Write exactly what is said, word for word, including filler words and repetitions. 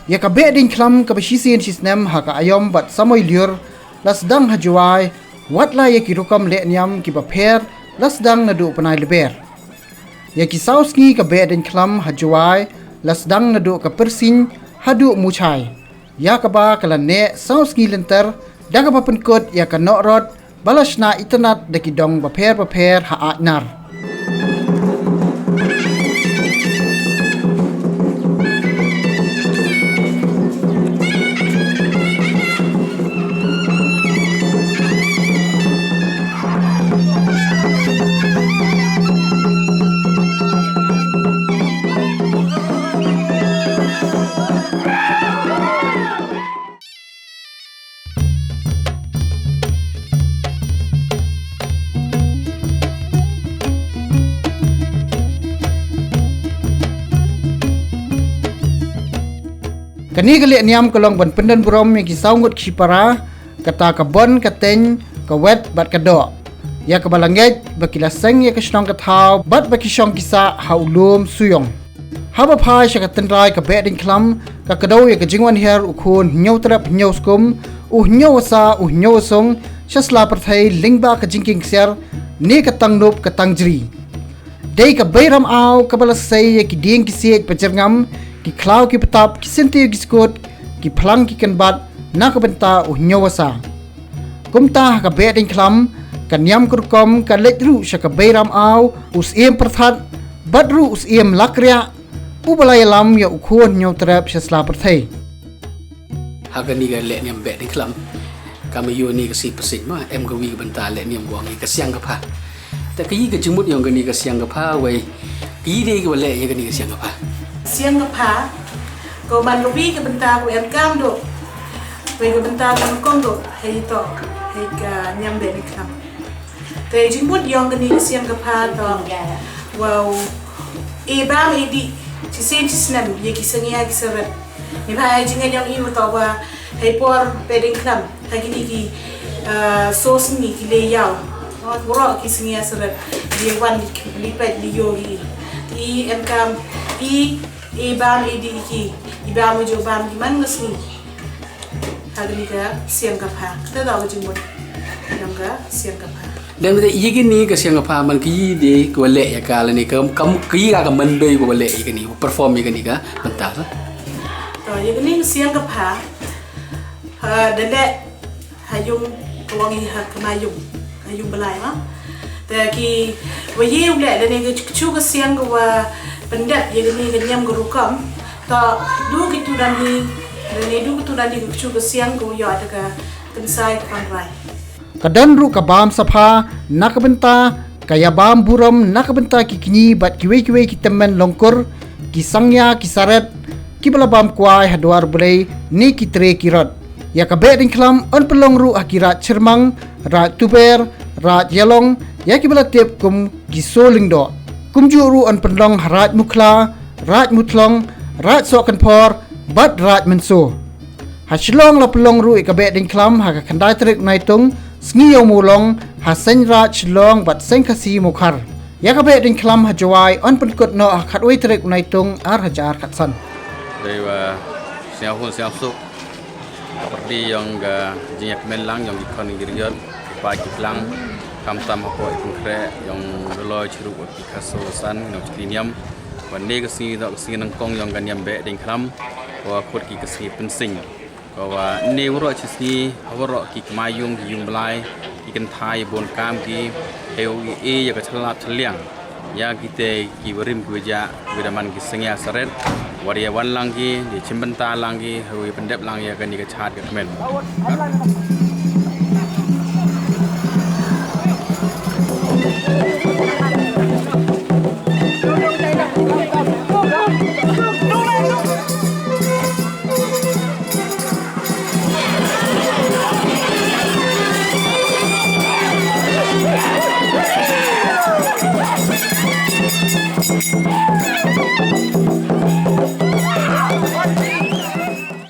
Ïa ka Behdeiñkhlam kaba shisien shisnem ha ka aïom bad samoi lyiur la sdang ha Jowai, wat la ïa ki rukom leh niam kiba pher la sdang naduh u bnai Lber. Ïa ki saw sngi ka Behdeiñkhlam ha Jowai la sdang naduh ka Pyrsiñ haduh Muchai, ïa kaba ka la neh saw sngi lynter, da kaba pynkut ïa ka nohrot ba la shna itynnad da ki dong bapher bapher ha Aitnar. Kane ka leh niam ka long ban pyndon burom ïa ki saw ngut ki para, kata ka Bon, ka Teiñ, ka Wet bad ka Doh, ïa kaba la ngeit ba ki la seng ïa ka shnong ka thaw bad ba ki shong ki sah ha u lum Suyong. Haba phai sha ka tynrai ka Behdeiñkhlam, ka kdew ïa ka jingwan hiar u khun Hynñiewtrep Hynñiewskum, u Hynñiewasa u Hynñiewasung, sha sla pyrthei lyngba ka jingkieng ksiar ne ka tang nup ka tang jri. Dei ka Beiram Aw kaba la sei ïa ki dieng ki siej ba jyrngam, ki khlaw ki btap, ki syntiew ki skud, ki phlang ki kynbat, na ka bynta u Hynñiewasa. Kumta ha ka Behdeiñkhlam, ka niam ka rukom ka leit ruh sha ka Beiram Aw, u Syiem Pyrthat, bad ruh u Syiem Lakriah, uba la ïalam ïa u khun Hynñiewtrep sha sla pyrthei. Ha kane ka leh niam Behdeiñkhlam, ka ma ïoh ne ka sngi Pyrsiñ ma, em ka wi ka bynta leh niam ka ong ïa ka Siang ka Pha. Te ka i ka jingmut ïong kane ka Siang ka Pha, wei ka i dei ka ba leh ïa kane ka Siang ka Pha. Siang ka Pha, ka man ka wi ka bynta ka em kam do. Wei ka bynta ka kong do, hei to, hei ka niam Behdeiñkhlam. Te jingmut ïong kane ka Siang ka Pha to, wow, e bam e dih, shisien shisnem, ïa ki sangeh ki saret. Ni ba ai jingeh ïong i to wa, hei por Behdeiñkhlam, ha kine ki, ah, saw sngi ki leh ïaw. Waroh ki sangeh saret, leh wan lipet leh ïoh i. I em kam, i, i bam i dih ki, i bam i ju bam ki man ka sngi. Ha kane ka Siang ka Pha, kata da ka jingmut ïong ka Siang ka Pha. Dang te ïa kane ka Siang ka Pha man ka i dei ka ba leh ïa ka lane ka, ka i ka man dei ka ba leh ïa kane, perform ïa kane ka bynta sa. To, ïa kane ka Siang ka Pha, ha, da leh ha yung ka ong i ha kmai yung, ha yung Blai ma. Te ki wa ïa u leh lane ka kchu ka siang ka wa pyndep ïa kane ka niam ka rukom. To, du ki tu dan hi, lane du ki tu dan hi ka kchu ka siang ka wa ïoh da ka kynsai ka pynrai. Ka don ruh ka bam sapha na ka bynta ka ïa bam burom na ka bynta ki kñi bad kiwei kiwei ki tymmen longkur, ki sangñia, ki saret, ki ba la bam kwai ha dwar Blei ne ki tre ki rot. Ïa ka Behdeiñkhlam yn pynlong ruh ha ki raid Chyrmang, raid Tuber, raid Ïalong, ïa ki ba la tip kum ki Soh Lyngdoh. Kumjuh ruh yn pynlong ha raid Mukhla, raid Muthlong, raid Sohkynphor bad raid Mynso. Ha Shillong la pynlong ruh ïa ka Behdeiñkhlam ha ka khyndai tarik Naitung, sngi Ïew Mawlong, ha seng raid Shillong bad seng Khasi Mawkhar. Ïa ka Behdeiñkhlam ha Jowai yn pynkut noh ha khatwei tarik Naitung ar hajar khatsan. Dei wa sñiawhun sñiawsuk. Ka pyrdi ïong ka jingïakmen lang ïong ki khon ki riot, ki paid ki plang, khamtam hapoh i pynkhreh ïong Doloi Chirup, ki Khaso San, ïong Chikri Niam. Wan ne ka sngi dok ka sngi nyngkong ïong ka niam Behdeiñkhlam, wa khut ki ka sngi Pynsing. Ka wa ne waroh chi sngi, ha waroh ki kmai yung, ki yung Blai, ki kynthai bun kam ki, hei u i e ïa ka chalap chaliang. Ïa ki te ki warim ki wajah, ki wada man ki sengya saret, war ïa wan lang ki, ïa chimbynta lang ki, hei u ïa pyndep lang ïa kani ka chad ka kmen.